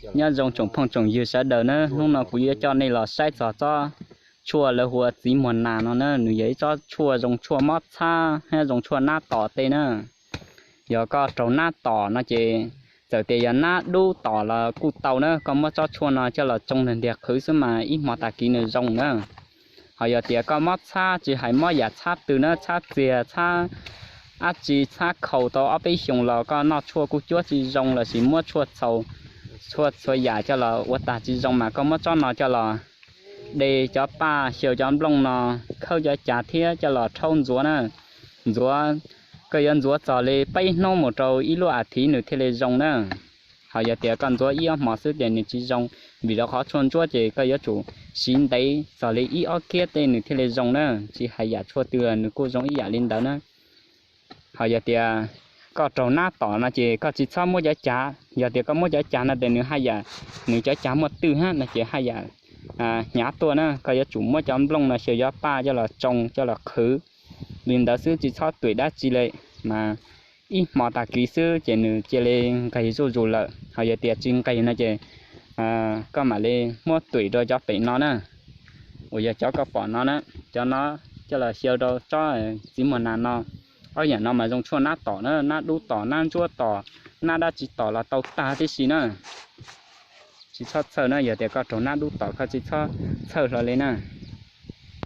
Nyob zoo tsoom phooj tsoom ywg sawv daws na, hnub no kuv yuav coj nej los saib txog tsob tshuaj lawv hu ua txiv muag nas no na. Nws yog ib tsob tshuaj zoo tshuaj mob txhab thiab zoo tshuaj nab tom tej na. Yog koj raug nab tom no ces txawm tias yog nab dub tom los kuj tau na, koj muab tsob tshuaj no coj los tsoo nrog ntiag qhwv xwb mas ib hmo tag kis nws zoo na. Ho yog tias koj mob txhab, tsis hais mob yam txhab twg na, txhab txiag, txhab dab tsi, txhab khaus tau ob peb xyoos los koj noj tshuaj kuj cuab tsis zoo lossis muab tshuaj txhaus, tshuaj txhua yam coj los ua tag tsis zoo mas koj muab tsob no coj los de cov paj, xyaw cov nplooj no, khawb cov cav thiab coj los rhaub ntxuav na. Ntxuav, koj yuav ntxuav txog li peb hnub mus rau ib lub as thiv nws thiaj li zoo na. Ho yog tias koj ntxuav ib ob hmo xwb ces nws tsis zoo, vim rau qhov tshuaj ntsuab ces koj yuav tsum siv ntev txog li ib ob kiab tej nws thiaj li zoo na. Tsis hais yam tshuaj twg nws kuj zoo ib yam li ntawd na. Ho yog tias koj raug nab tom no ces koj tsis txhob muab cov cav, yog tias koj muab cov cav no ces nws haj yam, nws cov cav muaj twj hab no ces haj yam hnyav tuaj na. Koj yuav tsum muab cov nplooj no xyaw cov paj coj los tsoo coj los qhwv li ntawd xwb, tsis txhob tuam dab tsi li, mas ib hmo tag kis xwb ces nws cia li nqig zuj zus lawm. Ho yog tias tsis nqig no ces koj mam li muab tuam rau cov pem no na, uas yog cov koj pom no na, cov no coj los xyaw rau tsob txiv muag nas no. Ob yam no mas zoo tshuaj nab tom na, nab dub tom, nab ntsuab tom, nab dab tsi tom los tau tag tib si na. Tsis txhob txhawj na, yog tias koj raug nab dub tom koj tsis txhob txhawj hlo li na.